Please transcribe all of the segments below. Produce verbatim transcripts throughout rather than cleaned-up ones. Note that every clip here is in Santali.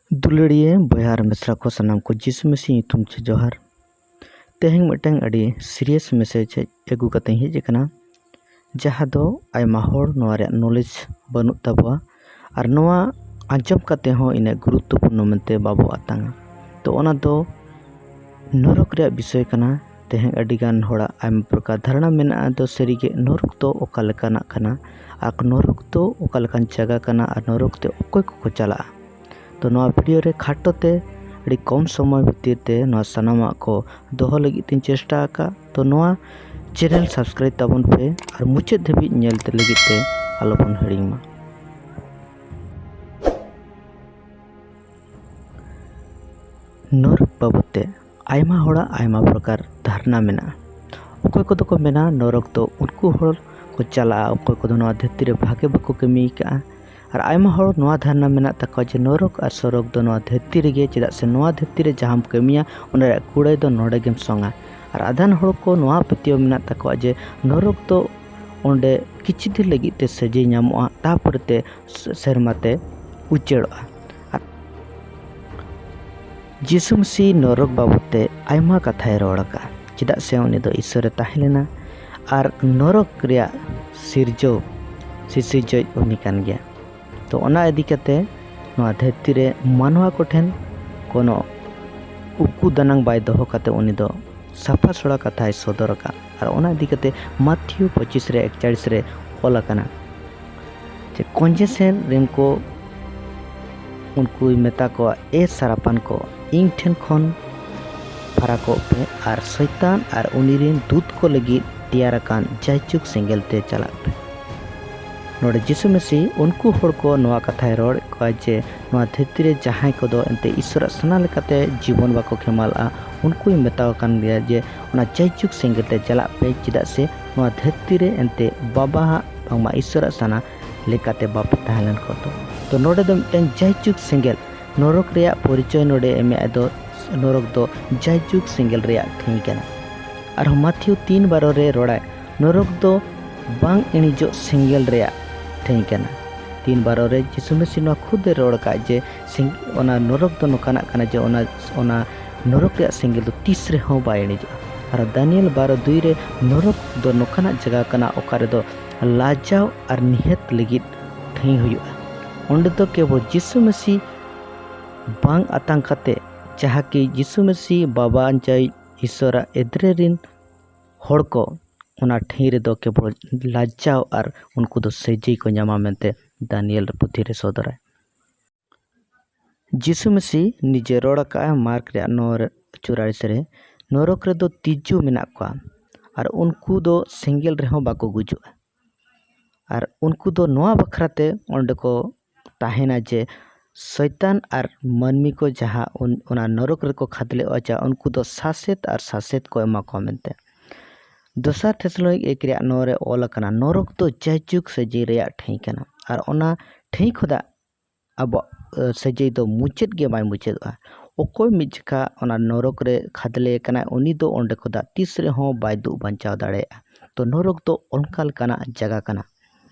ᱫᱩᱞᱟᱹᱲᱤᱭᱟᱹ ᱵᱚᱭᱦᱟ ᱟᱨ ᱢᱤᱥᱨᱟ ᱠᱚ ᱥᱟᱱᱟᱢ ᱠᱚ ᱡᱤᱥᱩ ᱢᱟᱹᱥᱤ ᱧᱩᱛᱩᱢ ᱛᱮ ᱡᱚᱦᱟᱨ᱾ ᱛᱮᱦᱮᱧ ᱢᱤᱫᱴᱟᱝ ᱟᱹᱰᱤ serious message ᱦᱮᱡ ᱟᱹᱜᱩ ᱠᱟᱛᱮᱧ ᱦᱮᱡ ᱟᱠᱟᱱᱟ, ᱡᱟᱦᱟᱸ ᱫᱚ ᱟᱭᱢᱟ ᱦᱚᱲ ᱱᱚᱣᱟ ᱨᱮᱭᱟᱜ knowledge ᱵᱟᱹᱱᱩᱜ ᱛᱟᱵᱚᱣᱟ ᱟᱨ ᱱᱚᱣᱟ ᱟᱸᱡᱚᱢ ᱠᱟᱛᱮ ᱦᱚᱸ ᱤᱱᱟᱹᱜ ᱜᱩᱨᱩᱛᱛᱚᱯᱩᱨᱱᱚ ᱢᱮᱱᱛᱮ ᱵᱟᱵᱚ ᱟᱛᱟᱝᱟ᱾ ᱛᱚ ᱚᱱᱟ ᱫᱚ ᱱᱚᱨᱚᱠ ᱨᱮᱭᱟᱜ ᱵᱤᱥᱚᱭ ᱠᱟᱱᱟ᱾ ᱛᱮᱦᱮᱧ ᱟᱹᱰᱤᱜᱟᱱ ᱦᱚᱲᱟᱜ ᱟᱭᱢᱟ ᱯᱨᱚᱠᱟᱨ ᱫᱷᱟᱨᱚᱱᱟ ᱢᱮᱱᱟᱜᱼᱟ, ᱫᱚ ᱥᱟᱹᱨᱤᱜᱮ ᱱᱚᱨᱚᱠ ᱫᱚ ᱚᱠᱟ ᱞᱮᱠᱟᱱᱟᱜ ᱠᱟᱱᱟ ᱟᱨ ᱱᱚᱨᱚᱠ ᱫᱚ ᱚᱠᱟ ᱞᱮᱠᱟᱱ ᱡᱟᱭᱜᱟ ᱠᱟᱱᱟ ᱟᱨ ᱱᱚᱨᱚᱠ ᱛᱮ ᱚᱠᱚᱭ ᱠᱚᱠᱚ ᱪᱟᱞᱟᱜᱼᱟ᱾ ᱛᱚ ᱱᱚᱣᱟ video ᱨᱮ ᱠᱷᱟᱴᱚ ᱛᱮ ᱟᱹᱰᱤ ᱠᱚᱢ ᱥᱚᱢᱚᱭ ᱵᱷᱤᱛᱤᱨ ᱛᱮ ᱱᱚᱣᱟ ᱥᱟᱱᱟᱢᱟᱜ ᱠᱚ ᱫᱚᱦᱚ ᱞᱟᱹᱜᱤᱫ ᱛᱤᱧ ᱪᱮᱥᱴᱟ ᱟᱠᱟᱫ᱾ ᱛᱚ ᱱᱚᱣᱟ channel subscribe ᱛᱟᱵᱚᱱ ᱯᱮ ᱟᱨ ᱢᱩᱪᱟᱹᱫ ᱫᱷᱟᱹᱵᱤᱡ ᱧᱮᱞ ᱛᱮ ᱞᱟᱹᱜᱤᱫ ᱛᱮ ᱟᱞᱚᱵᱚᱱ ᱦᱤᱲᱤᱧ ᱢᱟ᱾ ᱱᱚᱨᱚᱠ ᱵᱟᱵᱚᱫ ᱛᱮ ᱟᱭᱢᱟ ᱦᱚᱲᱟᱜ ᱟᱭᱢᱟ ᱯᱨᱚᱠᱟᱨ ᱫᱷᱟᱨᱱᱟ ᱢᱮᱱᱟᱜᱼᱟ᱾ ᱚᱠᱚᱭ ᱠᱚᱫᱚ ᱠᱚ ᱢᱮᱱᱟ ᱱᱚᱨᱚᱠ ᱫᱚ ᱩᱱᱠᱩ ᱦᱚᱲ ᱠᱚ ᱪᱟᱞᱟᱜᱼᱟ, ᱚᱠᱚᱭ ᱠᱚᱫᱚ ᱱᱚᱣᱟ ᱫᱷᱟᱹᱨᱛᱤ ᱨᱮ ᱵᱷᱟᱜᱮ ᱵᱟᱠᱚ ᱠᱟᱹᱢᱤ ᱟᱠᱟᱫᱼᱟ᱾ ᱟᱨ ᱟᱭᱢᱟ ᱦᱚᱲ ᱱᱚᱣᱟ ᱫᱷᱟᱨᱱᱟ ᱢᱮᱱᱟᱜ ᱛᱟᱠᱚᱣᱟ ᱡᱮ ᱱᱚᱨᱚᱠ ᱟᱨ ᱥᱚᱨᱚᱜ ᱫᱚ ᱱᱚᱣᱟ ᱫᱷᱟᱹᱨᱛᱤ ᱨᱮᱜᱮ, ᱪᱮᱫᱟᱜ ᱥᱮ ᱱᱚᱣᱟ ᱫᱷᱟᱹᱨᱛᱤ ᱨᱮ ᱡᱟᱦᱟᱸᱢ ᱠᱟᱹᱢᱤᱭᱟ ᱚᱱᱟ ᱨᱮᱭᱟᱜ ᱠᱩᱲᱟᱹᱭ ᱫᱚ ᱱᱚᱰᱮ ᱜᱮᱢ ᱥᱚᱝᱟ᱾ ᱟᱨ ᱟᱫᱷᱟᱱ ᱦᱚᱲ ᱠᱚ ᱱᱚᱣᱟ ᱯᱟᱹᱛᱭᱟᱹᱣ ᱢᱮᱱᱟᱜ ᱛᱟᱠᱚᱣᱟ ᱡᱮ ᱱᱚᱨᱚᱠ ᱫᱚ ᱚᱸᱰᱮ ᱠᱤᱪᱷᱩ ᱫᱤᱱ ᱞᱟᱹᱜᱤᱫ ᱛᱮ ᱥᱟᱹᱡᱟᱹᱭ ᱧᱟᱢᱚᱜᱼᱟ, ᱛᱟᱯᱚᱨᱮ ᱛᱮ ᱥᱮᱨᱢᱟ ᱛᱮ ᱩᱪᱟᱹᱲᱚᱜᱼᱟ᱾ ᱡᱤᱥᱩ ᱢᱟᱹᱥᱤ ᱱᱚᱨᱚᱠ ᱵᱟᱵᱚᱫ ᱛᱮ ᱟᱭᱢᱟ ᱠᱟᱛᱷᱟᱭ ᱨᱚᱲ ᱟᱠᱟᱫᱼᱟ, ᱪᱮᱫᱟᱜ ᱥᱮ ᱩᱱᱤ ᱫᱚ ᱤᱥᱥᱚᱨᱮ ᱛᱟᱦᱮᱸ ᱞᱮᱱᱟ ᱟᱨ ᱱᱚᱨᱚᱠ ᱨᱮᱭᱟᱜ ᱥᱤᱨᱡᱟᱹᱣ ᱥᱤᱥᱤᱨᱡᱟᱹᱣᱤᱡ ᱩᱱᱤ ᱠᱟᱱ ᱜᱮᱭᱟ᱾ ᱛᱚ ᱚᱱᱟ ᱤᱫᱤ ᱠᱟᱛᱮ ᱱᱚᱣᱟ ᱫᱷᱟᱹᱨᱛᱤ ᱨᱮ ᱢᱟᱱᱣᱟ ᱠᱚᱴᱷᱮᱱ ᱠᱳᱱᱳ ᱩᱠᱩ ᱫᱟᱱᱟᱝ ᱵᱟᱭ ᱫᱚᱦᱚ ᱠᱟᱛᱮ ᱩᱱᱤ ᱫᱚ ᱥᱟᱯᱷᱟ ᱥᱚᱲᱟ ᱠᱟᱛᱷᱟᱭ ᱥᱚᱫᱚᱨ ᱟᱠᱟᱫ᱾ ᱟᱨ ᱚᱱᱟ ᱤᱫᱤ ᱠᱟᱛᱮ ᱢᱟᱛᱷᱤᱭᱩ ᱯᱚᱸᱪᱤᱥ ᱨᱮ ᱮᱠᱪᱟᱲᱤᱥ ᱨᱮ ᱚᱞ ᱟᱠᱟᱱᱟ ᱡᱮ ᱠᱚᱧᱡᱮᱥᱮᱱ ᱨᱮᱱ ᱠᱚ ᱩᱱᱠᱩᱭ ᱢᱮᱛᱟ ᱠᱚᱣᱟ, ᱮ ᱥᱟᱨᱟᱯᱟᱱ ᱠᱚ, ᱤᱧ ᱴᱷᱮᱱ ᱠᱷᱚᱱ ᱯᱷᱟᱨᱟᱠᱚᱜ ᱯᱮ ᱟᱨ ᱥᱚᱭᱛᱟᱱ ᱟᱨ ᱩᱱᱤ ᱨᱮᱱ ᱫᱩᱛ ᱠᱚ ᱞᱟᱹᱜᱤᱫ ᱛᱮᱭᱟᱨ ᱟᱠᱟᱱ ᱡᱟᱭᱡᱩᱜᱽ ᱥᱮᱸᱜᱮᱞ ᱛᱮ ᱪᱟᱞᱟᱜ ᱯᱮ᱾ ᱱᱚᱰᱮ ᱡᱤᱥᱩ ᱢᱟᱹᱥᱤ ᱩᱱᱠᱩ ᱦᱚᱲ ᱠᱚ ᱱᱚᱣᱟ ᱠᱟᱛᱷᱟᱭ ᱨᱚᱲᱮᱫ ᱠᱚᱣᱟ ᱡᱮ ᱱᱚᱣᱟ ᱫᱷᱟᱹᱨᱛᱤ ᱨᱮ ᱡᱟᱦᱟᱸᱭ ᱠᱚᱫᱚ ᱮᱱᱛᱮ ᱤᱥᱥᱚᱨᱟᱜ ᱥᱟᱱᱟ ᱞᱮᱠᱟᱛᱮ ᱡᱤᱵᱚᱱ ᱵᱟᱠᱚ ᱠᱷᱮᱢᱟᱞᱟᱜᱼᱟ, ᱩᱱᱠᱩᱭ ᱢᱮᱛᱟᱣ ᱟᱠᱟᱱ ᱜᱮᱭᱟ ᱡᱮ ᱚᱱᱟ ᱡᱟᱭᱡᱩᱜᱽ ᱥᱮᱸᱜᱮᱞ ᱛᱮ ᱪᱟᱞᱟᱜ ᱯᱮ, ᱪᱮᱫᱟᱜ ᱥᱮ ᱱᱚᱣᱟ ᱫᱷᱟᱹᱨᱛᱤ ᱨᱮ ᱮᱱᱛᱮ ᱵᱟᱵᱟᱣᱟᱜ ᱵᱟᱝᱢᱟ ᱤᱥᱥᱚᱨᱟᱜ ᱥᱟᱱᱟ ᱞᱮᱠᱟᱛᱮ ᱵᱟᱯᱮ ᱛᱟᱦᱮᱸ ᱞᱮᱱ ᱠᱷᱚᱱ ᱫᱚ᱾ ᱛᱚ ᱱᱚᱰᱮ ᱫᱚ ᱢᱤᱫᱴᱮᱱ ᱡᱟᱭᱡᱩᱜᱽ ᱥᱮᱸᱜᱮᱞ, ᱱᱚᱨᱚᱠ ᱨᱮᱭᱟᱜ ᱯᱚᱨᱤᱪᱚᱭ ᱱᱚᱰᱮ ᱮᱢᱮᱫ ᱫᱚ ᱱᱚᱨᱚᱠ ᱫᱚ ᱡᱟᱭᱡᱩᱜᱽ ᱥᱮᱸᱜᱮᱞ ᱨᱮᱭᱟᱜ ᱴᱷᱟᱹᱭ ᱠᱟᱱᱟ᱾ ᱟᱨᱦᱚᱸ ᱢᱟᱛᱷᱤᱭᱩ ᱛᱤᱱ ᱵᱟᱨᱚ ᱨᱮ ᱨᱚᱲᱟᱭ, ᱱᱚᱨᱚᱠ ᱫᱚ ᱵᱟᱝ ᱤᱬᱤᱡᱚᱜ ᱥᱮᱸᱜᱮᱞ ᱨᱮᱭᱟᱜ ᱴᱷᱟᱹᱭ ᱠᱟᱱᱟ᱾ ᱛᱤᱱ ᱵᱟᱨᱚ ᱨᱮ ᱡᱤᱥᱩ ᱢᱟᱹᱥᱤ ᱱᱚᱣᱟ ᱠᱷᱩᱫ ᱮ ᱨᱚᱲ ᱟᱠᱟᱫ ᱡᱮ ᱥᱮᱸᱜ-, ᱚᱱᱟ ᱱᱚᱨᱚᱠ ᱫᱚ ᱱᱚᱝᱠᱟᱱᱟᱜ ᱠᱟᱱᱟ ᱡᱮ ᱚᱱᱟ, ᱚᱱᱟ ᱱᱚᱨᱚᱠ ᱨᱮᱭᱟᱜ ᱥᱮᱸᱜᱮᱞ ᱫᱚ ᱛᱤᱥ ᱨᱮᱦᱚᱸ ᱵᱟᱭ ᱤᱬᱤᱡᱚᱜᱼᱟ᱾ ᱟᱨ ᱫᱟᱱᱤᱭᱮᱞ ᱵᱟᱨᱚ ᱫᱩᱭ ᱨᱮ ᱱᱚᱨᱚᱠ ᱫᱚ ᱱᱚᱝᱠᱟᱱᱟᱜ ᱡᱟᱭᱜᱟ ᱠᱟᱱᱟ ᱚᱠᱟ ᱨᱮᱫᱚ ᱞᱟᱡᱟᱣ ᱟᱨ ᱱᱤᱦᱟᱹᱛ ᱞᱟᱹᱜᱤᱫ ᱴᱷᱟᱹᱭ ᱦᱩᱭᱩᱜᱼᱟ᱾ ᱚᱸᱰᱮ ᱫᱚ ᱠᱮᱵᱚᱞ ᱡᱤᱥᱩ ᱢᱟᱹᱥᱤ ᱵᱟᱝ ᱟᱛᱟᱝ ᱠᱟᱛᱮ ᱡᱟᱦᱟᱸ ᱠᱤ ᱡᱤᱥᱩ ᱢᱟᱹᱥᱤ ᱵᱟᱵᱟ ᱟᱧᱪᱟᱭ ᱤᱥᱚᱨᱟᱜ ᱮᱫᱽᱨᱮ ᱨᱤᱱ ᱦᱚᱲ ᱠᱚ ᱚᱱᱟ ᱴᱷᱟᱹᱭ ᱨᱮᱫᱚ ᱠᱮᱵᱚᱞ ᱞᱟᱡᱟᱣ ᱟᱨ ᱩᱱᱠᱩ ᱫᱚ ᱥᱟᱹᱡᱟᱹᱭ ᱠᱚ ᱧᱟᱢᱟ ᱢᱮᱱᱛᱮ ᱫᱟᱱᱤᱭᱮᱞ ᱯᱩᱛᱷᱤ ᱨᱮ ᱥᱚᱫᱚᱨᱟᱭ᱾ ᱡᱤᱥᱩ ᱢᱟᱹᱥᱤ ᱱᱤᱡᱮ ᱨᱚᱲ ᱟᱠᱟᱫᱼᱟᱭ ᱢᱟᱨᱠ ᱨᱮᱭᱟᱜ ᱱᱚ ᱨᱮ ᱪᱩᱨᱟᱞᱤᱥ ᱨᱮ, "ᱱᱚᱨᱚᱠ ᱨᱮᱫᱚ ᱛᱤᱡᱩ ᱢᱮᱱᱟᱜ ᱠᱚᱣᱟ ᱟᱨ ᱩᱱᱠᱩ ᱫᱚ ᱥᱮᱸᱜᱮᱞ ᱨᱮᱦᱚᱸ ᱵᱟᱠᱚ ᱜᱩᱡᱩᱜᱼᱟ᱾" ᱟᱨ ᱩᱱᱠᱩ ᱫᱚ ᱱᱚᱣᱟ ᱵᱟᱠᱷᱨᱟ ᱛᱮ ᱚᱸᱰᱮ ᱠᱚ ᱛᱟᱦᱮᱱᱟ ᱡᱮ ᱥᱚᱭᱛᱟᱱ ᱟᱨ ᱢᱟᱹᱱᱢᱤ ᱠᱚ ᱡᱟᱦᱟᱸ ᱩᱱ-, ᱚᱱᱟ ᱱᱚᱨᱚᱠ ᱨᱮᱠᱚ ᱠᱷᱟᱫᱽᱞᱮ ᱚᱪᱚᱜᱼᱟ, ᱩᱱᱠᱩ ᱫᱚ ᱥᱟᱥᱮᱛ ᱟᱨ ᱥᱟᱥᱮᱛ ᱠᱚ ᱮᱢᱟ ᱠᱚᱣᱟ ᱢᱮᱱᱛᱮ᱾ ᱫᱚᱥᱟᱨ ᱛᱷᱮᱥᱟᱞᱳᱱᱤᱠ ᱮᱠ ᱨᱮᱭᱟᱜ ᱱᱚ ᱨᱮ ᱚᱞ ᱟᱠᱟᱱᱟ, ᱱᱚᱨᱚᱠ ᱫᱚ ᱡᱟᱭᱡᱩᱜᱽ ᱥᱟᱹᱡᱟᱹᱭ ᱨᱮᱭᱟᱜ ᱴᱷᱟᱹᱭ ᱠᱟᱱᱟ᱾ ᱟᱨ ᱚᱱᱟ ᱴᱷᱟᱹᱭ ᱠᱷᱚᱱᱟᱜ ᱟᱵᱚᱣᱟᱜ, ᱮ, ᱥᱟᱹᱡᱟᱹᱭ ᱫᱚ ᱢᱩᱪᱟᱹᱫ ᱜᱮ ᱵᱟᱭ ᱢᱩᱪᱟᱹᱫᱚᱜᱼᱟ᱾ ᱚᱠᱚᱭ ᱢᱤᱫ ᱡᱚᱠᱷᱟ ᱚᱱᱟ ᱱᱚᱨᱚᱠ ᱨᱮ ᱠᱷᱟᱫᱽᱞᱮ ᱟᱠᱟᱱᱟᱭ, ᱩᱱᱤ ᱫᱚ ᱚᱸᱰᱮ ᱠᱷᱚᱱᱟᱜ ᱛᱤᱥ ᱨᱮᱦᱚᱸ ᱵᱟᱭ ᱫᱩᱜ ᱵᱟᱧᱪᱟᱣ ᱫᱟᱲᱮᱭᱟᱜᱼᱟ᱾ ᱛᱚ ᱱᱚᱨᱚᱠ ᱫᱚ ᱚᱱᱠᱟ ᱞᱮᱠᱟᱱᱟᱜ ᱡᱟᱭᱜᱟ ᱠᱟᱱᱟ᱾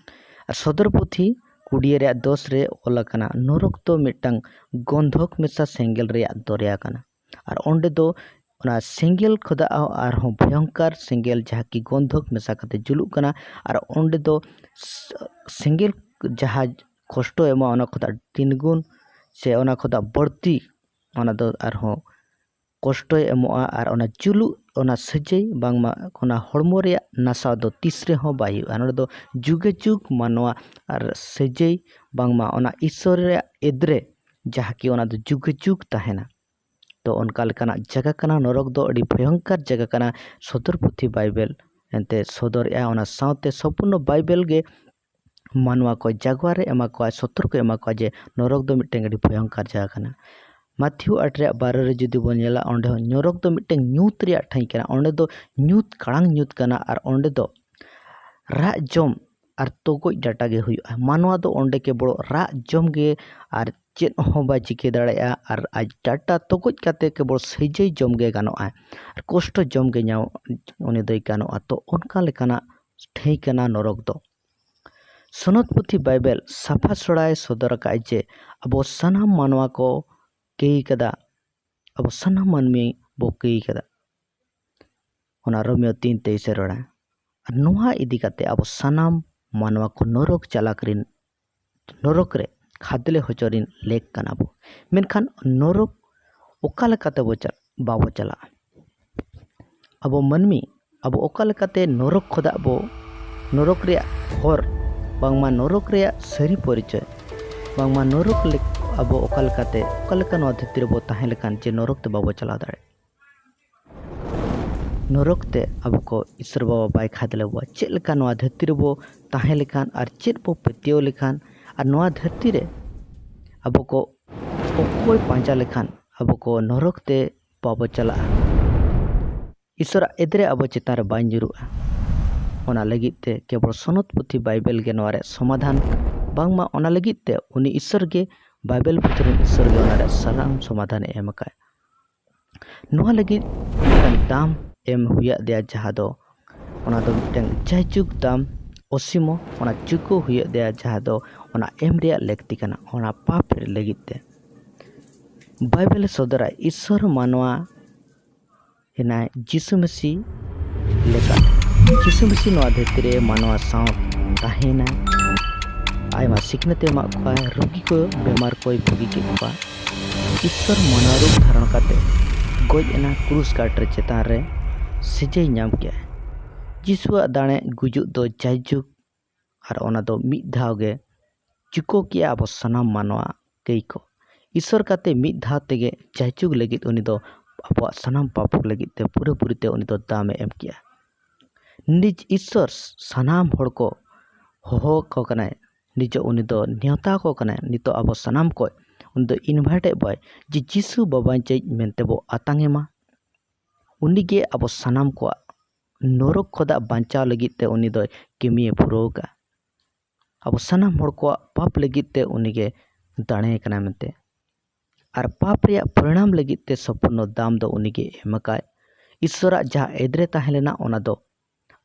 ᱟᱨ ᱥᱚᱫᱚᱨ ᱯᱩᱛᱷᱤ ᱠᱩᱲᱤᱭᱟᱹ ᱨᱮᱭᱟᱜ ᱫᱚᱥ ᱨᱮ ᱚᱞ ᱟᱠᱟᱱᱟ, ᱱᱚᱨᱚᱠ ᱫᱚ ᱢᱤᱫᱴᱟᱝ ᱜᱚᱱᱫᱷᱚᱠ ᱢᱮᱥᱟ ᱥᱮᱸᱜᱮᱞ ᱨᱮᱭᱟᱜ ᱫᱚᱨᱭᱟ ᱠᱟᱱᱟ᱾ ᱟᱨ ᱚᱸᱰᱮ ᱫᱚ ᱚᱱᱟ ᱥᱮᱸᱜᱮᱞ ᱠᱷᱚᱱᱟᱜ ᱦᱚᱸ ᱟᱨᱦᱚᱸ ᱵᱷᱚᱭᱚᱝᱠᱟᱨ ᱥᱮᱸᱜᱮᱞ, ᱡᱟᱦᱟᱸ ᱠᱤ ᱜᱚᱱᱫᱷᱚᱠ ᱢᱮᱥᱟ ᱠᱟᱛᱮ ᱡᱩᱞᱩᱜ ᱠᱟᱱᱟ᱾ ᱟᱨ ᱚᱸᱰᱮ ᱫᱚ ᱥ-, ᱥᱮᱸᱜᱮᱞ ᱡᱟᱦᱟᱸ ᱠᱚᱥᱴᱚ ᱮᱢᱟ, ᱚᱱᱟ ᱠᱷᱚᱱᱟᱜ ᱛᱤᱱ ᱜᱩᱱ ᱥᱮ ᱚᱱᱟ ᱠᱷᱚᱱᱟᱜ ᱵᱟᱹᱲᱛᱤ ᱚᱱᱟ ᱫᱚ ᱟᱨᱦᱚᱸ ᱠᱚᱥᱴᱚᱭ ᱮᱢᱚᱜᱼᱟ᱾ ᱟᱨ ᱚᱱᱟ ᱡᱩᱞᱩᱜ, ᱚᱱᱟ ᱥᱟᱹᱡᱟᱹᱭ ᱵᱟᱝᱢᱟ ᱚᱱᱟ ᱦᱚᱲᱢᱚ ᱨᱮᱭᱟᱜ ᱱᱟᱥᱟᱣ ᱫᱚ ᱛᱤᱥ ᱨᱮᱦᱚᱸ ᱵᱟᱭ ᱦᱩᱭᱩᱜᱼᱟ᱾ ᱱᱚᱰᱮ ᱫᱚ ᱡᱩᱜᱮ ᱡᱩᱜᱽ ᱢᱟᱱᱣᱟ ᱟᱨ ᱥᱟᱹᱡᱟᱹᱭ ᱵᱟᱝᱢᱟ ᱚᱱᱟ ᱤᱥᱥᱚᱨ ᱨᱮᱭᱟᱜ ᱮᱫᱽᱨᱮ, ᱡᱟᱦᱟᱸ ᱠᱤ ᱚᱱᱟ ᱫᱚ ᱡᱩᱜᱮ ᱡᱩᱜᱽ ᱛᱟᱦᱮᱱᱟ᱾ ᱛᱚ ᱚᱱᱠᱟ ᱞᱮᱠᱟᱱᱟᱜ ᱡᱟᱭᱜᱟ ᱠᱟᱱᱟ, ᱱᱚᱨᱚᱠ ᱫᱚ ᱟᱹᱰᱤ ᱵᱷᱚᱭᱚᱝᱠᱟᱨ ᱡᱟᱭᱜᱟ ᱠᱟᱱᱟ᱾ ᱥᱚᱫᱚᱨ ᱯᱩᱛᱷᱤ ᱵᱟᱭᱵᱮᱞ ᱮᱱᱛᱮ ᱥᱚᱫᱚᱨᱮᱜᱼᱟ᱾ ᱚᱱᱟ ᱥᱟᱶᱛᱮ ᱥᱚᱢᱯᱩᱨᱱᱚ ᱵᱟᱭᱵᱮᱞ ᱜᱮ ᱢᱟᱱᱣᱟ ᱠᱚ ᱡᱟᱜᱣᱟᱨᱮ ᱮᱢᱟ ᱠᱚᱣᱟ, ᱥᱚᱛᱚᱨᱠᱚ ᱮᱢᱟ ᱠᱚᱣᱟ ᱡᱮ ᱱᱚᱨᱚᱠ ᱫᱚ ᱢᱤᱫᱴᱮᱱ ᱟᱹᱰᱤ ᱵᱷᱚᱭᱚᱝᱠᱟᱨ ᱡᱟᱭᱜᱟ ᱠᱟᱱᱟ᱾ ᱢᱟᱛᱷᱤᱭᱩ ᱟᱴ ᱨᱮᱭᱟᱜ ᱵᱟᱨᱚ ᱨᱮ ᱡᱩᱫᱤ ᱵᱚᱱ ᱧᱮᱞᱟ, ᱚᱸᱰᱮ ᱦᱚᱸ ᱱᱚᱨᱚᱠ ᱫᱚ ᱢᱤᱫᱴᱮᱱ ᱧᱩᱛ ᱨᱮᱭᱟᱜ ᱴᱷᱟᱹᱭ ᱠᱟᱱᱟ᱾ ᱚᱸᱰᱮ ᱫᱚ ᱧᱩᱛ, ᱠᱟᱲᱟᱝ ᱧᱩᱛ ᱠᱟᱱᱟ᱾ ᱟᱨ ᱚᱸᱰᱮ ᱫᱚ ᱨᱟᱜ ᱡᱚᱢ ᱟᱨ ᱛᱚᱜᱚᱡ ᱰᱟᱴᱟ ᱜᱮ ᱦᱩᱭᱩᱜᱼᱟ᱾ ᱢᱟᱱᱣᱟ ᱫᱚ ᱚᱸᱰᱮ ᱠᱮᱵᱚᱞ ᱨᱟᱜ ᱡᱚᱢ ᱜᱮ ᱟᱨ ᱪᱮᱫ ᱦᱚᱸ ᱵᱟᱭ ᱪᱤᱠᱟᱹ ᱫᱟᱲᱮᱭᱟᱜᱼᱟ᱾ ᱟᱨ ᱟᱡ ᱰᱟᱴᱟ ᱛᱚᱜᱚᱡ ᱠᱟᱛᱮ ᱠᱮᱵᱚᱞ ᱥᱟᱹᱡᱟᱹᱭ ᱡᱚᱢ ᱜᱮ ᱜᱟᱱᱚᱜᱼᱟ, ᱟᱨ ᱠᱚᱥᱴᱚ ᱡᱚᱢ ᱜᱮ ᱧᱟᱢ, ᱩᱱᱤ ᱫᱚᱭ ᱜᱟᱱᱚᱜᱼᱟ᱾ ᱛᱚ ᱚᱱᱠᱟ ᱞᱮᱠᱟᱱᱟᱜ ᱴᱷᱟᱹᱭ ᱠᱟᱱᱟ ᱱᱚᱨᱚᱠ ᱫᱚ᱾ ᱥᱚᱱᱚᱛ ᱯᱩᱛᱷᱤ ᱵᱟᱭᱵᱮᱞ ᱥᱟᱯᱷᱟ ᱥᱚᱲᱟᱭ ᱥᱚᱫᱚᱨ ᱟᱠᱟᱫ ᱡᱮ ᱟᱵᱚ ᱥᱟᱱᱟᱢ ᱢᱟᱱᱣᱟ ᱠᱚ ᱠᱟᱹᱭ ᱠᱟᱫᱟ, ᱟᱵᱚ ᱥᱟᱱᱟᱢ ᱢᱟᱹᱱᱢᱤ ᱵᱚ ᱠᱟᱹᱭ ᱠᱟᱫᱟ᱾ ᱚᱱᱟ ᱨᱳᱢᱤᱭᱳ ᱛᱤᱱ ᱛᱮᱭᱤᱥ ᱮ ᱨᱚᱲᱟ᱾ ᱟᱨ ᱱᱚᱣᱟ ᱤᱫᱤ ᱠᱟᱛᱮ ᱟᱵᱚ ᱥᱟᱱᱟᱢ ᱢᱟᱱᱣᱟ ᱠᱚ ᱱᱚᱨᱚᱠ ᱪᱟᱞᱟᱠ ᱨᱤᱱ, ᱱᱚᱨᱚᱠ ᱨᱮ ᱠᱷᱟᱫᱽᱞᱮ ᱦᱚᱪᱚ ᱨᱤᱱ ᱞᱮᱠ ᱠᱟᱱᱟ ᱵᱚ᱾ ᱢᱮᱱᱠᱷᱟᱱ ᱱᱚᱨᱚᱠ ᱚᱠᱟ ᱞᱮᱠᱟᱛᱮ ᱵᱚ ᱪᱟ-, ᱵᱟᱵᱚ ᱪᱟᱞᱟᱜᱼᱟ? ᱟᱵᱚ ᱢᱟᱹᱱᱢᱤ, ᱟᱵᱚ ᱚᱠᱟ ᱞᱮᱠᱟᱛᱮ ᱱᱚᱨᱚᱠ ᱠᱷᱚᱱᱟᱜ ᱵᱚ, ᱱᱚᱨᱚᱠ ᱨᱮᱭᱟᱜ ᱦᱚᱨ, ᱵᱟᱝᱢᱟ ᱱᱚᱨᱚᱠ ᱨᱮᱭᱟᱜ ᱥᱟᱹᱨᱤ ᱯᱚᱨᱤᱪᱚᱭ, ᱵᱟᱝᱢᱟ ᱱᱚᱨᱚᱠ ᱞᱮᱠ-, ᱟᱵᱚ ᱚᱠᱟ ᱞᱮᱠᱟᱛᱮ, ᱚᱠᱟ ᱞᱮᱠᱟ ᱱᱚᱣᱟ ᱫᱷᱟᱹᱨᱛᱤ ᱨᱮᱵᱚ ᱛᱟᱦᱮᱸ ᱞᱮᱠᱷᱟᱱ ᱡᱮ ᱱᱚᱨᱚᱠ ᱛᱮ ᱵᱟᱵᱚ ᱪᱟᱞᱟᱣ ᱫᱟᱲᱮᱭᱟᱜᱼᱟ? ᱱᱚᱨᱚᱠ ᱛᱮ ᱟᱵᱚ ᱠᱚ ᱤᱥᱚᱨ ᱵᱟᱵᱟ ᱵᱟᱭ ᱠᱷᱟᱫᱽᱞᱮ ᱵᱚᱣᱟ᱾ ᱪᱮᱫ ᱞᱮᱠᱟ ᱱᱚᱣᱟ ᱫᱷᱟᱹᱨᱛᱤ ᱨᱮᱵᱚ ᱛᱟᱦᱮᱸ ᱞᱮᱠᱷᱟᱱ ᱟᱨ ᱪᱮᱫ ᱵᱚ ᱯᱟᱹᱛᱭᱟᱹᱣ ᱞᱮᱠᱷᱟᱱ ᱟᱨ ᱱᱚᱣᱟ ᱫᱷᱟᱹᱨᱛᱤ ᱨᱮ ᱟᱵᱚ ᱠᱚ ᱚᱠᱚᱭ ᱯᱟᱸᱡᱟ ᱞᱮᱠᱷᱟᱱ ᱟᱵᱚ ᱠᱚ ᱱᱚᱨᱚᱠ ᱛᱮ ᱵᱟᱵᱚ ᱪᱟᱞᱟᱜᱼᱟ, ᱤᱥᱚᱨᱟᱜ ᱮᱫᱨᱮ ᱟᱵᱚ ᱪᱮᱛᱟᱱ ᱨᱮ ᱵᱟᱭ ᱧᱩᱨᱩᱜᱼᱟ᱾ ᱚᱱᱟ ᱞᱟᱹᱜᱤᱫ ᱛᱮ ᱠᱮᱵᱚᱞ ᱥᱚᱱᱚᱛ ᱯᱩᱛᱷᱤ ᱵᱟᱭᱵᱮᱞ ᱜᱮ ᱱᱚᱣᱟ ᱨᱮ ᱥᱚᱢᱟᱫᱷᱟᱱ, ᱵᱟᱝᱢᱟ ᱚᱱᱟ ᱞᱟᱹᱜᱤᱫ ᱛᱮ ᱩᱱᱤ ᱤᱥᱚᱨ ᱜᱮ, ᱵᱟᱭᱵᱮᱞ ᱯᱩᱛᱷᱤ ᱨᱮᱱ ᱤᱥᱚᱨ ᱜᱮ ᱚᱱᱟ ᱨᱮ ᱥᱟᱱᱟᱢ ᱥᱚᱢᱟᱫᱷᱟᱱ ᱮ ᱮᱢ ᱟᱠᱟᱫ᱾ ᱱᱚᱣᱟ ᱞᱟᱹᱜᱤᱫ ᱢᱤᱫᱴᱟᱝ ᱫᱟᱢ ᱮᱢ ᱦᱩᱭᱟᱫ ᱫᱮᱭᱟ, ᱡᱟᱦᱟᱸ ᱫᱚ, ᱚᱱᱟ ᱫᱚ ᱢᱤᱫᱴᱟᱝ ᱡᱟᱭᱡᱩᱜᱽ ᱫᱟᱢ, ᱚᱥᱤᱢᱚ, ᱚᱱᱟ ᱪᱩᱠᱟᱹᱣ ᱦᱩᱭᱟᱫ ᱫᱮᱭᱟ, ᱡᱟᱦᱟᱸ ᱫᱚ ᱚᱱᱟ ᱮᱢ ᱨᱮᱭᱟᱜ ᱞᱟᱹᱠᱛᱤ ᱠᱟᱱᱟ, ᱚᱱᱟ ᱯᱟᱯ ᱞᱟᱹᱜᱤᱫ ᱛᱮ᱾ ᱵᱟᱭᱵᱮᱞ ᱮ ᱥᱚᱫᱚᱨᱟ, ᱤᱥᱥᱚᱨ ᱢᱟᱱᱣᱟ ᱮᱱᱟᱭ ᱡᱤᱥᱩ ᱢᱟᱹᱥᱤ ᱞᱮᱠᱟ᱾ ᱡᱤᱥᱩ ᱢᱟᱹᱥᱤ ᱱᱚᱣᱟ ᱫᱷᱟᱹᱨᱛᱤ ᱨᱮ ᱢᱟᱱᱣᱟ ᱥᱟᱶ ᱛᱟᱦᱮᱸᱭᱮᱱᱟᱭ᱾ ᱟᱭᱢᱟ ᱥᱤᱠᱷᱱᱟᱹᱛ ᱮ ᱮᱢᱟᱜ ᱠᱚᱣᱟ, ᱨᱩᱜᱤ ᱠᱚ, ᱵᱮᱢᱟᱨ ᱠᱚᱭ ᱵᱩᱜᱤ ᱠᱮᱫ ᱠᱚᱣᱟ᱾ ᱤᱥᱥᱚᱨ ᱢᱟᱱᱣᱟ ᱨᱩᱯ ᱫᱷᱟᱨᱚᱱ ᱠᱟᱛᱮ ᱜᱚᱡ ᱮᱱᱟ ᱠᱨᱩᱥ ᱠᱟᱴ ᱨᱮ, ᱪᱮᱛᱟᱱ ᱨᱮ ᱥᱤᱡᱟᱹᱭ ᱧᱟᱢ ᱠᱮᱜᱼᱟ᱾ ᱡᱤᱥᱩᱣᱟᱜ ᱫᱟᱲᱮ ᱜᱩᱡᱩᱜ ᱫᱚ ᱡᱟᱭᱡᱩᱜᱽ, ᱟᱨ ᱚᱱᱟ ᱫᱚ ᱢᱤᱫ ᱫᱷᱟᱣ ᱜᱮ ᱪᱩᱠᱟᱹᱣ ᱠᱮᱜᱼᱟ ᱟᱵᱚ ᱥᱟᱱᱟᱢ ᱢᱟᱱᱣᱟ ᱠᱟᱹᱭ ᱠᱚ᱾ ᱤᱥᱥᱚᱨ ᱠᱟᱛᱮ ᱢᱤᱫ ᱫᱷᱟᱣ ᱛᱮᱜᱮ ᱡᱟᱭᱡᱩᱜᱽ ᱞᱟᱹᱜᱤᱫ ᱩᱱᱤ ᱫᱚ ᱟᱵᱚᱣᱟᱜ ᱥᱟᱱᱟᱢ ᱯᱟᱯ ᱞᱟᱹᱜᱤᱫ ᱛᱮ ᱯᱩᱨᱟᱹᱯᱩᱨᱤ ᱛᱮ ᱩᱱᱤ ᱫᱚ ᱫᱟᱢ ᱮ ᱮᱢ ᱠᱮᱜᱼᱟ᱾ ᱱᱤᱡ ᱤᱥᱥᱚᱨ ᱥᱟᱱᱟᱢ ᱦᱚᱲ ᱠᱚ ᱦᱚᱦᱚ ᱟᱠᱚ ᱠᱟᱱᱟᱭ, ᱱᱤᱡ ᱩᱱᱤ ᱫᱚ ᱱᱮᱣᱛᱟ ᱟᱠᱚ ᱠᱟᱱᱟᱭ᱾ ᱱᱤᱛᱚᱜ ᱟᱵᱚ ᱥᱟᱱᱟᱢ ᱠᱚ ᱩᱱᱤ ᱫᱚ invite ᱮᱫ ᱵᱚᱭ ᱡᱮ ᱡᱤᱥᱩ ᱵᱟᱵᱟᱧ ᱪᱮᱫ ᱢᱮᱱᱛᱮ ᱵᱚ ᱟᱛᱟᱝ ᱮᱢᱟ᱾ ᱩᱱᱤ ᱜᱮ ᱟᱵᱚ ᱥᱟᱱᱟᱢ ᱠᱚᱣᱟᱜ ᱱᱚᱨᱚᱠ ᱠᱷᱚᱱᱟᱜ ᱵᱟᱧᱪᱟᱣ ᱞᱟᱹᱜᱤᱫ ᱛᱮ ᱩᱱᱤ ᱫᱚᱭ ᱠᱟᱹᱢᱤᱭᱮ ᱯᱩᱨᱟᱹᱣ ᱠᱟᱜᱼᱟ᱾ ᱟᱵᱚ ᱥᱟᱱᱟᱢ ᱦᱚᱲ ᱠᱚᱣᱟᱜ ᱯᱟᱯ ᱞᱟᱹᱜᱤᱫ ᱛᱮ ᱩᱱᱤ ᱜᱮ ᱫᱟᱲᱮ ᱠᱟᱱᱟ ᱢᱮᱱᱛᱮ᱾ ᱟᱨ ᱯᱟᱯ ᱨᱮᱭᱟᱜ ᱯᱚᱨᱤᱬᱟᱢ ᱞᱟᱹᱜᱤᱫ ᱛᱮ ᱥᱚᱢᱯᱩᱨᱱᱚ ᱫᱟᱢ ᱫᱚ ᱩᱱᱤ ᱜᱮ ᱮᱢ ᱟᱠᱟᱫ᱾ ᱤᱥᱥᱚᱨᱟᱜ ᱡᱟᱦᱟᱸ ᱮᱫᱨᱮ ᱛᱟᱦᱮᱸ ᱞᱮᱱᱟ, ᱚᱱᱟ ᱫᱚ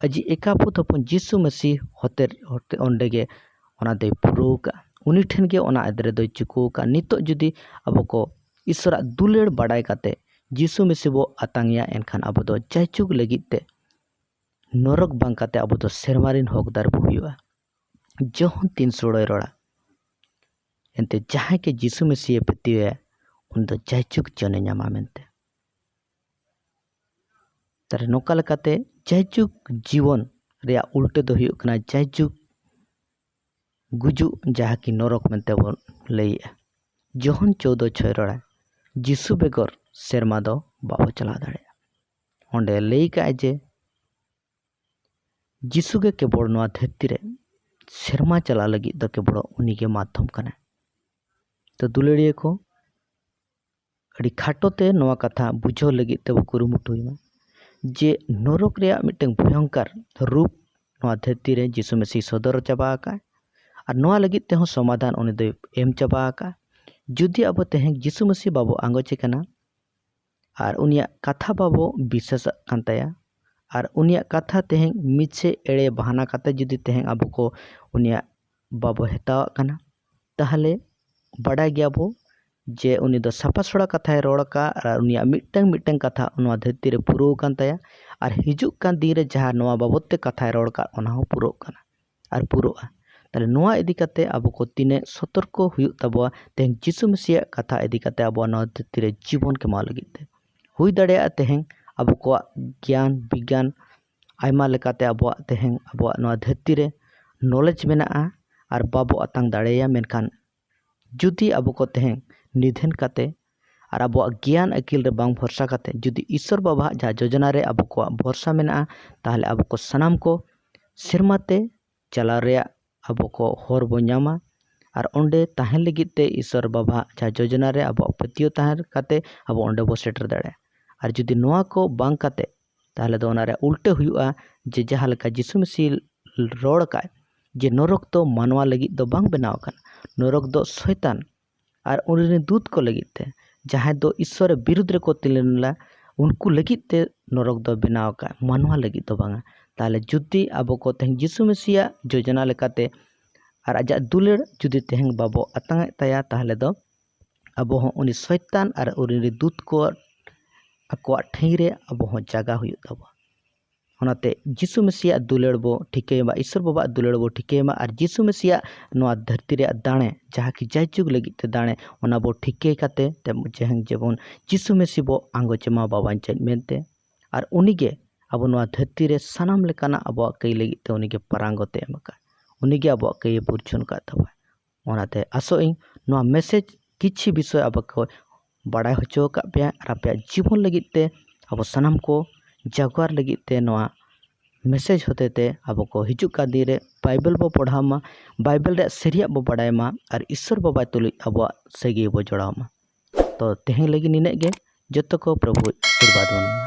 ᱟᱡᱤᱡ ᱮᱠᱟᱯᱩᱛ ᱦᱚᱯᱚᱱ ᱡᱤᱥᱩ ᱢᱟᱹᱥᱤ ᱦᱚᱛᱮ, ᱦᱚᱛᱮ ᱚᱸᱰᱮ ᱜᱮ ᱚᱱᱟ ᱫᱚᱭ ᱯᱩᱨᱟᱹᱣ ᱠᱟᱜᱼᱟ᱾ ᱩᱱᱤ ᱴᱷᱮᱱ ᱜᱮ ᱚᱱᱟ ᱮᱫᱨᱮ ᱫᱚᱭ ᱪᱩᱠᱟᱹᱣ ᱠᱟᱜᱼᱟ᱾ ᱱᱤᱛᱚᱜ ᱡᱩᱫᱤ ᱟᱵᱚ ᱠᱚ ᱤᱥᱚᱨᱟᱜ ᱫᱩᱞᱟᱹᱲ ᱵᱟᱰᱟᱭ ᱠᱟᱛᱮ ᱡᱤᱥᱩ ᱢᱟᱹᱥᱤ ᱵᱚ ᱟᱛᱟᱝ ᱮᱭᱟ, ᱮᱱᱠᱷᱟᱱ ᱟᱵᱚ ᱫᱚ ᱡᱟᱭᱡᱩᱜᱽ ᱞᱟᱹᱜᱤᱫ ᱛᱮ ᱱᱚᱨᱚᱠ ᱵᱟᱝ ᱠᱟᱛᱮ ᱟᱵᱚ ᱫᱚ ᱥᱮᱨᱢᱟ ᱨᱮᱱ ᱦᱚᱠᱫᱟᱨ ᱵᱚ ᱦᱩᱭᱩᱜᱼᱟ᱾ ᱡᱚᱦᱚᱱ ᱛᱤᱱ ᱥᱳᱲᱳᱭ ᱨᱚᱲᱟ, ᱮᱱᱛᱮ ᱡᱟᱦᱟᱸᱭ ᱜᱮ ᱡᱤᱥᱩ ᱢᱟᱹᱥᱤᱭᱮ ᱯᱟᱹᱛᱭᱟᱹᱣᱟ, ᱩᱱᱤ ᱫᱚ ᱡᱟᱭᱡᱩᱜᱽ ᱡᱤᱭᱚᱱᱮ ᱧᱟᱢᱟ ᱢᱮᱱᱛᱮ᱾ ᱛᱟᱦᱞᱮ ᱱᱚᱝᱠᱟ ᱞᱮᱠᱟᱛᱮ ᱡᱟᱭᱡᱩᱜᱽ ᱡᱤᱵᱚᱱ ᱨᱮᱭᱟᱜ ᱩᱞᱴᱟᱹ ᱫᱚ ᱦᱩᱭᱩᱜ ᱠᱟᱱᱟ ᱡᱟᱭᱡᱩᱜᱽ ᱜᱩᱡᱩᱜ, ᱡᱟᱦᱟᱸ ᱠᱤ ᱱᱚᱨᱚᱠ ᱢᱮᱱᱛᱮ ᱵᱚᱱ ᱞᱟᱹᱭᱮᱜᱼᱟ᱾ ᱡᱚᱦᱚᱱ ᱪᱳᱣᱫᱚ ᱪᱷᱚᱭ ᱨᱚᱲᱟᱭ, ᱡᱤᱥᱩ ᱵᱮᱜᱚᱨ ᱥᱮᱨᱢᱟ ᱫᱚ ᱵᱟᱵᱚ ᱪᱟᱞᱟᱣ ᱫᱟᱲᱮᱭᱟᱜᱼᱟ᱾ ᱚᱸᱰᱮ ᱞᱟᱹᱭ ᱠᱟᱜᱼᱟᱭ ᱡᱮ ᱡᱤᱥᱩ ᱜᱮ ᱠᱮᱵᱚᱞ ᱱᱚᱣᱟ ᱫᱷᱟᱹᱨᱛᱤ ᱨᱮ ᱥᱮᱨᱢᱟ ᱪᱟᱞᱟᱜ ᱞᱟᱹᱜᱤᱫ ᱫᱚ ᱠᱮᱵᱚᱞ ᱩᱱᱤ ᱜᱮ ᱢᱟᱫᱽᱫᱷᱚᱢ ᱠᱟᱱᱟᱭ᱾ ᱛᱚ ᱫᱩᱞᱟᱹᱲᱤᱭᱟᱹ ᱠᱚ, ᱟᱹᱰᱤ ᱠᱷᱟᱴᱚ ᱛᱮ ᱱᱚᱣᱟ ᱠᱟᱛᱷᱟ ᱵᱩᱡᱷᱟᱹᱣ ᱞᱟᱹᱜᱤᱫ ᱛᱮᱵᱚ ᱠᱩᱨᱩᱢᱩᱴᱩᱭ ᱢᱟ ᱡᱮ ᱱᱚᱨᱚᱠ ᱨᱮᱭᱟᱜ ᱢᱤᱫᱴᱟᱝ ᱵᱷᱚᱭᱚᱝᱠᱟᱨ ᱨᱩᱯ ᱱᱚᱣᱟ ᱫᱷᱟᱹᱨᱛᱤ ᱨᱮ ᱡᱤᱥᱩ ᱢᱟᱹᱥᱤ ᱥᱚᱫᱚᱨ ᱪᱟᱵᱟ ᱟᱠᱟᱫ, ᱟᱨ ᱱᱚᱣᱟ ᱞᱟᱹᱜᱤᱫ ᱛᱮᱦᱚᱸ ᱥᱚᱢᱟᱫᱷᱟᱱ ᱩᱱᱤ ᱫᱚᱭ ᱮᱢ ᱪᱟᱵᱟ ᱟᱠᱟᱫ᱾ ᱡᱩᱫᱤ ᱟᱵᱚ ᱛᱮᱦᱮᱧ ᱡᱤᱥᱩ ᱢᱟᱹᱥᱤ ᱵᱟᱵᱚ ᱟᱸᱜᱚᱪᱮ ᱠᱟᱱᱟ, ᱟᱨ ᱩᱱᱤᱭᱟᱜ ᱠᱟᱛᱷᱟ ᱵᱟᱵᱚ ᱵᱤᱥᱥᱟᱹᱥᱟᱜ ᱠᱟᱱ ᱛᱟᱭᱟ, ᱟᱨ ᱩᱱᱤᱭᱟᱜ ᱠᱟᱛᱷᱟ ᱛᱮᱦᱮᱧ ᱢᱤᱪᱷᱟᱹ ᱮᱲᱮ ᱵᱟᱦᱟᱱᱟ ᱠᱟᱛᱮ ᱡᱩᱫᱤ ᱛᱮᱦᱮᱧ ᱟᱵᱚ ᱠᱚ ᱩᱱᱤᱭᱟᱜ ᱵᱟᱵᱚ ᱦᱮᱛᱟᱣᱟᱜ ᱠᱟᱱᱟ, ᱛᱟᱦᱚᱞᱮ ᱵᱟᱰᱟᱭ ᱜᱮᱭᱟᱵᱚ ᱡᱮ ᱩᱱᱤ ᱫᱚ ᱥᱟᱯᱷᱟ ᱥᱚᱲᱟ ᱠᱟᱛᱷᱟᱭ ᱨᱚᱲ ᱟᱠᱟᱫ, ᱟᱨ ᱩᱱᱤᱭᱟᱜ ᱢᱤᱫᱴᱟᱝ ᱢᱤᱫᱴᱟᱝ ᱠᱟᱛᱷᱟ ᱱᱚᱣᱟ ᱫᱷᱟᱹᱨᱛᱤ ᱨᱮ ᱯᱩᱨᱟᱹᱣ ᱟᱠᱟᱱ ᱛᱟᱭᱟ᱾ ᱟᱨ ᱦᱤᱡᱩᱜ ᱠᱟᱱ ᱫᱤᱱ ᱨᱮ ᱡᱟᱦᱟᱸ ᱱᱚᱣᱟ ᱵᱟᱵᱚᱫ ᱛᱮ ᱠᱟᱛᱷᱟᱭ ᱨᱚᱲ ᱟᱠᱟᱫ, ᱚᱱᱟ ᱦᱚᱸ ᱯᱩᱨᱟᱹᱜ ᱠᱟᱱᱟ ᱟᱨ ᱯᱩᱨᱟᱹᱜᱼᱟ᱾ ᱛᱟᱦᱚᱞᱮ ᱱᱚᱣᱟ ᱤᱫᱤ ᱠᱟᱛᱮ ᱟᱵᱚ ᱠᱚ ᱛᱤᱱᱟᱹᱜ ᱥᱚᱛᱚᱨᱠᱚ ᱦᱩᱭᱩᱜ ᱛᱟᱵᱚᱣᱟ ᱛᱮᱦᱮᱧ ᱡᱤᱥᱩ ᱢᱟᱹᱥᱤᱭᱟᱜ ᱠᱟᱛᱷᱟ ᱤᱫᱤ ᱠᱟᱛᱮ ᱟᱵᱚᱣᱟᱜ ᱱᱚᱣᱟ ᱫᱷᱟᱹᱨᱛᱤ ᱨᱮ ᱡᱤᱵᱚᱱ ᱠᱷᱮᱢᱟᱣ ᱞᱟᱹᱜᱤᱫ ᱛᱮ᱾ ᱦᱩᱭ ᱫᱟᱲᱮᱭᱟᱜᱼᱟ ᱛᱮᱦᱮᱧ ᱟᱵᱚ ᱠᱚᱣᱟᱜ ᱜᱮᱭᱟᱱ ᱵᱤᱜᱽᱜᱟᱱ ᱟᱭᱢᱟ ᱞᱮᱠᱟᱛᱮ ᱟᱵᱚᱣᱟᱜ ᱛᱮᱦᱮᱧ ᱟᱵᱚᱣᱟᱜ ᱱᱚᱣᱟ ᱫᱷᱟᱹᱨᱛᱤ ᱨᱮ knowledge ᱢᱮᱱᱟᱜᱼᱟ ᱟᱨ ᱵᱟᱵᱚ ᱟᱛᱟᱝ ᱫᱟᱲᱮᱭᱟᱭᱟ, ᱢᱮᱱᱠᱷᱟᱱ ᱡᱩᱫᱤ ᱟᱵᱚ ᱠᱚ ᱛᱮᱦᱮᱧ ᱱᱤᱫᱷᱟᱹᱱ ᱠᱟᱛᱮ ᱟᱨ ᱟᱵᱚᱣᱟᱜ ᱜᱮᱭᱟᱱ ᱟᱹᱠᱤᱞ ᱨᱮ ᱵᱟᱝ ᱵᱷᱚᱨᱥᱟ ᱠᱟᱛᱮ ᱡᱩᱫᱤ ᱤᱥᱥᱚᱨ ᱵᱟᱵᱟᱣᱟᱜ ᱡᱟᱦᱟᱸ ᱡᱳᱡᱚᱱᱟ ᱨᱮ ᱟᱵᱚ ᱠᱚᱣᱟᱜ ᱵᱷᱚᱨᱥᱟ ᱢᱮᱱᱟᱜᱼᱟ, ᱛᱟᱦᱚᱞᱮ ᱟᱵᱚ ᱠᱚ ᱥᱟᱱᱟᱢ ᱠᱚ ᱥᱮᱨᱢᱟ ᱛᱮ ᱪᱟᱞᱟᱣ ᱨᱮᱭᱟᱜ ᱟᱵᱚ ᱠᱚ ᱦᱚᱨ ᱵᱚ ᱧᱟᱢᱟ᱾ ᱟᱨ ᱚᱸᱰᱮ ᱛᱟᱦᱮᱸ ᱞᱟᱹᱜᱤᱫ ᱛᱮ ᱤᱥᱥᱚᱨ ᱵᱟᱵᱟᱣᱟᱜ ᱡᱟᱦᱟᱸ ᱡᱳᱡᱚᱱᱟ ᱨᱮ ᱟᱵᱚᱣᱟᱜ ᱯᱟᱹᱛᱭᱟᱹᱣ ᱛᱟᱦᱮᱸ ᱠᱟᱛᱮ ᱟᱵᱚ ᱚᱸᱰᱮ ᱵᱚ ᱥᱮᱴᱮᱨ ᱫᱟᱲᱮᱭᱟᱜᱼᱟ᱾ ᱟᱨ ᱡᱩᱫᱤ ᱱᱚᱣᱟ ᱠᱚ ᱵᱟᱝ ᱠᱟᱛᱮ, ᱛᱟᱦᱚᱞᱮ ᱫᱚ ᱚᱱᱟ ᱨᱮᱭᱟᱜ ᱩᱞᱴᱟᱹ ᱦᱩᱭᱩᱜᱼᱟ ᱡᱮ ᱡᱟᱦᱟᱸ ᱞᱮᱠᱟ ᱡᱤᱥᱩ ᱢᱟᱹᱥᱤ ᱨᱚᱲ ᱟᱠᱟᱫ ᱡᱮ ᱱᱚᱨᱚᱠ ᱫᱚ ᱢᱟᱱᱣᱟ ᱞᱟᱹᱜᱤᱫ ᱫᱚ ᱵᱟᱝ ᱵᱮᱱᱟᱣ ᱟᱠᱟᱱᱟ, ᱱᱚᱨᱚᱠ ᱫᱚ ᱥᱚᱭᱛᱟᱱ ᱟᱨ ᱩᱱᱤ ᱨᱮᱱ ᱫᱩᱛ ᱠᱚ ᱞᱟᱹᱜᱤᱫ ᱛᱮ, ᱡᱟᱦᱟᱸᱭ ᱫᱚ ᱤᱥᱥᱚᱨ ᱨᱮ ᱵᱤᱨᱩᱫᱽ ᱨᱮᱠᱚ ᱛᱤᱸᱜᱩ ᱞᱮᱱᱟ, ᱩᱱᱠᱩ ᱞᱟᱹᱜᱤᱫ ᱛᱮ ᱱᱚᱨᱚᱠ ᱫᱚ ᱵᱮᱱᱟᱣ ᱟᱠᱟᱫ, ᱢᱟᱱᱣᱟ ᱞᱟᱹᱜᱤᱫ ᱫᱚ ᱵᱟᱝᱟ᱾ ᱛᱟᱦᱚᱞᱮ ᱡᱩᱫᱤ ᱟᱵᱚ ᱠᱚ ᱛᱮᱦᱮᱧ ᱡᱤᱥᱩ ᱢᱮᱥᱤᱭᱟᱜ ᱡᱳᱡᱚᱱᱟ ᱞᱮᱠᱟᱛᱮ ᱟᱨ ᱟᱡᱟᱜ ᱫᱩᱞᱟᱹᱲ ᱡᱩᱫᱤ ᱛᱮᱦᱮᱧ ᱵᱟᱵᱚ ᱟᱛᱟᱝ ᱮᱫ ᱛᱟᱭᱟ, ᱛᱟᱦᱚᱞᱮ ᱫᱚ ᱟᱵᱚ ᱦᱚᱸ ᱩᱱᱤ ᱥᱚᱭᱛᱟᱱ ᱟᱨ ᱩᱱᱤ ᱨᱮᱱ ᱫᱩᱛ ᱠᱚ ᱟᱠᱚᱣᱟᱜ ᱴᱷᱟᱹᱭ ᱨᱮ ᱟᱵᱚ ᱦᱚᱸ ᱡᱟᱭᱜᱟ ᱦᱩᱭᱩᱜ ᱛᱟᱵᱚᱱᱟ᱾ ᱚᱱᱟᱛᱮ ᱡᱤᱥᱩ ᱢᱮᱥᱤᱭᱟᱜ ᱫᱩᱞᱟᱹᱲ ᱵᱚ ᱴᱷᱤᱠᱟᱹᱭ ᱢᱟ, ᱤᱥᱚᱨ ᱵᱟᱵᱟᱣᱟᱜ ᱫᱩᱞᱟᱹᱲ ᱵᱚ ᱴᱷᱤᱠᱟᱹᱭ ᱢᱟ, ᱟᱨ ᱡᱤᱥᱩ ᱢᱮᱥᱤᱭᱟᱜ ᱱᱚᱣᱟ ᱫᱷᱟᱹᱨᱛᱤ ᱨᱮᱭᱟᱜ ᱫᱟᱲᱮ, ᱡᱟᱦᱟᱸ ᱠᱤ ᱡᱟᱭᱡᱩᱜᱽ ᱞᱟᱹᱜᱤᱫ ᱛᱮ ᱫᱟᱲᱮ, ᱚᱱᱟ ᱵᱚ ᱴᱷᱤᱠᱟᱹᱭ ᱠᱟᱛᱮ ᱛᱮ ᱡᱮᱦᱮᱧ ᱡᱮᱵᱚᱱ ᱡᱤᱥᱩ ᱢᱮᱥᱤ ᱵᱚ ᱟᱸᱜᱚᱪ ᱮᱢᱟ ᱵᱟᱵᱟᱧ ᱪᱮᱫ ᱢᱮᱱᱛᱮ᱾ ᱟᱨ ᱩᱱᱤᱜᱮ ᱟᱵᱚ ᱱᱚᱣᱟ ᱫᱷᱟᱹᱨᱛᱤ ᱨᱮ ᱥᱟᱱᱟᱢ ᱞᱮᱠᱟᱱᱟᱜ ᱟᱵᱚᱣᱟᱜ ᱠᱟᱹᱭ ᱞᱟᱹᱜᱤᱫ ᱛᱮ ᱩᱱᱤᱜᱮ ᱯᱟᱨᱟᱝᱜᱚᱛ ᱮ ᱮᱢ ᱟᱠᱟᱫ, ᱩᱱᱤᱜᱮ ᱟᱵᱚᱣᱟᱜ ᱠᱟᱹᱭ ᱮ ᱯᱩᱨᱪᱷᱩᱱ ᱟᱠᱟᱫ ᱛᱟᱵᱚᱱᱟ᱾ ᱚᱱᱟᱛᱮ ᱟᱥᱚᱜ ᱟᱹᱧ ᱱᱚᱣᱟ ᱢᱮᱥᱮᱡᱽ ᱠᱤᱪᱷᱤ ᱵᱤᱥᱚᱭ ᱟᱵᱚ ᱠᱚ ᱵᱟᱲᱟᱭ ᱦᱚᱪᱚ ᱟᱠᱟᱫ ᱯᱮᱭᱟ, ᱟᱨ ᱟᱯᱮᱭᱟᱜ ᱡᱤᱵᱚᱱ ᱞᱟᱹᱜᱤᱫ ᱛᱮ ᱟᱵᱚ ᱥᱟᱱᱟᱢ ᱠᱚ ᱡᱟᱜᱩᱣᱟᱨ ᱞᱟᱹᱜᱤᱫ ᱛᱮ ᱱᱚᱣᱟ ᱢᱮᱥᱮᱡᱽ ᱦᱚᱛᱮ ᱛᱮ ᱟᱵᱚ ᱠᱚ ᱦᱤᱡᱩᱜ ᱠᱟᱱ ᱫᱤᱱ ᱨᱮ ᱵᱟᱭᱵᱮᱞ ᱵᱚ ᱯᱟᱲᱦᱟᱣ ᱢᱟ, ᱵᱟᱭᱵᱮᱞ ᱨᱮᱭᱟᱜ ᱥᱟᱹᱨᱤᱭᱟᱜ ᱵᱚ ᱵᱟᱲᱟᱭ ᱢᱟ, ᱟᱨ ᱤᱥᱥᱚᱨ ᱵᱟᱵᱟ ᱛᱩᱞᱩᱡ ᱟᱵᱚᱣᱟᱜ ᱥᱟᱹᱜᱟᱹᱭ ᱵᱚ ᱡᱚᱲᱟᱣ ᱢᱟ᱾ ᱛᱚ ᱛᱮᱦᱮᱧ ᱞᱟᱹᱜᱤᱫ ᱱᱤᱱᱟᱹᱜ ᱜᱮ᱾ ᱡᱚᱛᱚ ᱠᱚ ᱯᱨᱚᱵᱷᱩ ᱟᱥᱤᱨᱵᱟᱫᱽ ᱵᱚᱱ ᱮᱢᱟ᱾